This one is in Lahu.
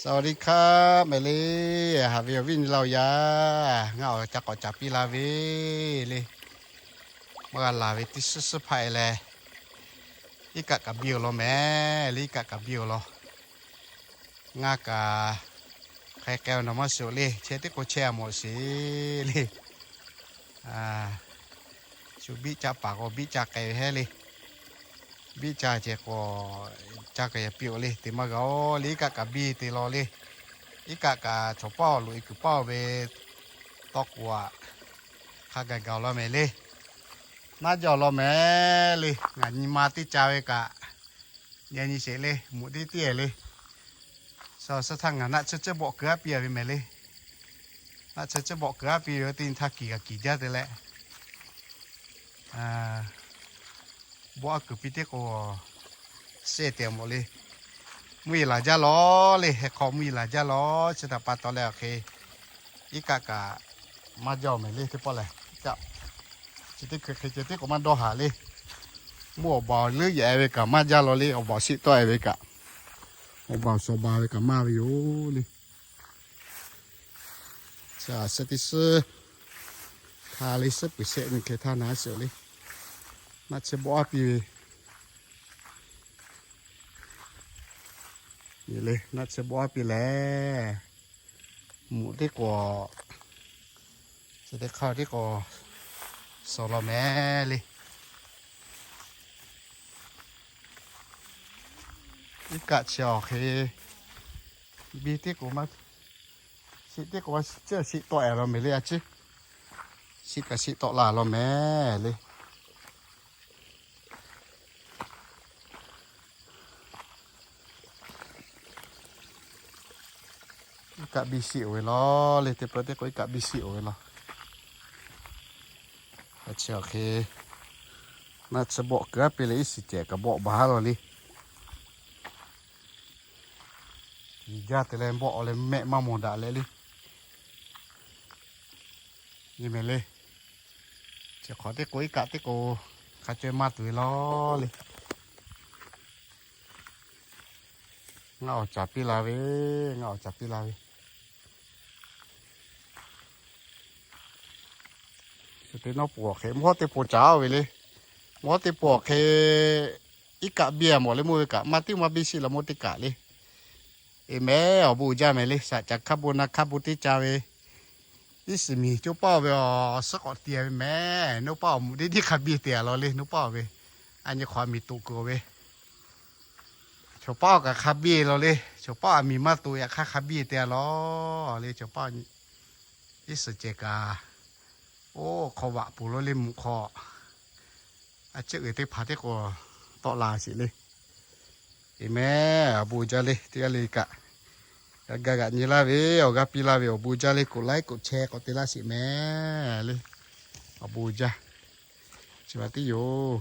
สวัสดีครับ mehˍ le. Haꞈ ve awˬ viˉ nyi laˇ-oˬ yaˇ, ngaˬ awˬ ca k'awꞈ caˍ piˇ la ve le. Maˇ g'a laˬ ve teˇ suhˉ suhˉ hpaˆ e leh, iˉ kaˆ kaꞈ biˇ-oˬ law mehˍ le, iˉ kaˆ kaꞈ biˇ-oˬ law. Ngaˬ kaꞈ hk'e k'ai-oˬ nawˬ maˇ shiˍ-oˬ le, chehˇ teˇ k'o chehˇ-a mawˬ sheˍ le. Shu biˇ caˇ paˍ k'o biˇ caˇ k'ai ve heˉ le. Biˇ caˇ ceh k'o, caˇ kaꞈ yaꞈ piˇ-oˬ le, te maˇ g'a-oˬ le, iˉ kaˆ kaꞈ biˇ te law le. Iˉ kaˆ kaꞈ chaw paˇ awˬ loꞈ-e kuiˬ paˇ-oˬ ve tawˇ k'oˍ aꞈ, hk'a gaˬ gaˬ-oˬ law mehˍ le. Maˇ jaˇ-oˬ law mehˍ le. Ngaˬ nyi ma teˇ ca ve kaꞈ, nyi nyi sheˍ le, mvuhꞈ teˇ tiˉ-e le. Suh suh htaˇ ngaˬ naˆ tsuhˇ tcuhˇ bawˆ keu aˉ piˇ-a ve mehˍ le. Naˆ tsuhˇ tcuhˇ bawˆ keu aˉ piˇ ve teˇ nyi htaˇ kiˬ g'a kiˬ jaˇ te leh, bawˆ aˉ kuiˬ piˇ teˇ k'o, sehˇ te mawˬ le. Mvuhˇ yeˬ laˬ jaˇ law le, heh hk'aw mvuhˇ yeˬ laˬ jaˇ law. Chi htaꞈ pa taw leh awˬ hk'e, iˉ kaˆ kaꞈ maˇ jaˇ-oˬ mehˍ le. Teˇ pawˆ lehˬ, chi teˇ hkui hk'e ceh tiˉ k'o maˇ dawˇ haˍ le. Mvuhˇ awˬ baˬ awˬ leuˉ yaꞈ-e ve kaꞈ maˇ jaˇ law le. Awˬ baˬ awˬ shiˆ tawˆ-e ve kaꞈ, awˬ baˬ awˬ shawˍ baˬ ve kaꞈ maˇ ve yoˬ le. Chi a suh teˇ suhˉ htaˇ le, suhˉ puiˬ shehˆ nyi hk'e htaˇ na sheˍ le. Naˆ tsuhˇ bawˆ aˉ piˇ ve le, naˆ tsuhˇ bawˆ aˉ piˇ leh, mvuhꞈ teˇ k'o, chi teˇ hk'aˇ teˇ k'o, suh law mehˍ le. Iˉ kaˆ chi awˬ hk'e biˇ teˇ k'o maˇ, shiˆ teˇ k'o maˇ tcuhˇ shiˆ tawˆ-e law mehˍ le a ciˉ. Shiˆ kaꞈ shiˆ tawˆ la law mehˍ le. Iˉ kaˆ biˇ shiˆ-oˬ ve law le. Teˇ pawˆ teˇ k'o iˉ kaˆ biˇ shiˆ-oˬ ve law. A chi awˬ hk'e, naˆ tsuhˇ bawˆ keu aˉ piˇ leh iˉ shiˍ cehˬ kaꞈ bawˆ baˬ haˉ law le. Kiˬ jaˇ te leh bawˆ-oˬ leh mehˆ maˇ mawˬ daꞈ leh le. Nyi mehˍ le. Chi hk'awꞈ teˇ k'o iˉ kaˆ teˇ k'o hk'a caweh maˇ tuˬ ve law le. Ngaˬ awˬ caˍ piˇ la ve, ngaˬ awˬ caˍ piˇ la ve. Chi teˇ nawˉ pon awˬ hk'e mvuhˇ teˇ pon caˍ-oˬ ve le. Mvuhˇ teˇ pon awˬ hk'e iˉ kaˆ biˇ-a mawˬ le. Mvuhˇ ve kaꞈ maˇ tiˉ maˇ biˇ shiˆ la mvuhˇ teˇ kaꞈ le. Eˬ mehˍ, awˬ bon uiˍ jaˇ mehˍ le. Shaꞈ caˍ hk'a bon na hk'a bon teˇ ca ve, iˉ shiˍ miˬ coˇ paˇ-oˬ ve awˬ suhˉ k'awꞈ te ve mehˍ. Noˇ paˇ awˬ mvuhꞈ teˇ tiˉ hk'a biˇ te-a law le. Noˇ paˇ-oˬ ve, a nyi hk'aw a miˬ toꞈ kuiˬ-oˬ ve, chaw paˇ-oˬ kaꞈ hk'a biˇ law le. Chaw paˇ a miˬ maˇ toꞈ yaꞈ hk'aˇ hk'a biˇ te-a law le. Chaw paˇ iˉ suhˍ cehˬ kaꞈ, oˇ hk'aw vaꞈ poˬ law le. Mvuhꞈ hk'aw a ciˉ uiˍ teˇ hpaˍ teˇ k'o tawˆ la sheˍ le. Eˬ mehˍ, awˬ bon uiˍ jaˇ le. Teˇ g'aˇ le kaꞈ, g'a ga g'aꞈ nyi laˇ ve, awˬ g'aˇ piˇ laˇ ve awˬ bon uiˍ jaˇ le. Koꞈ laiˉ koꞈ chehˇ k'awꞈ te laˇ sheˍ mehˍ le. Awˬ bon uiˍ jaˇ. Chi ma tiˉ yoˬ.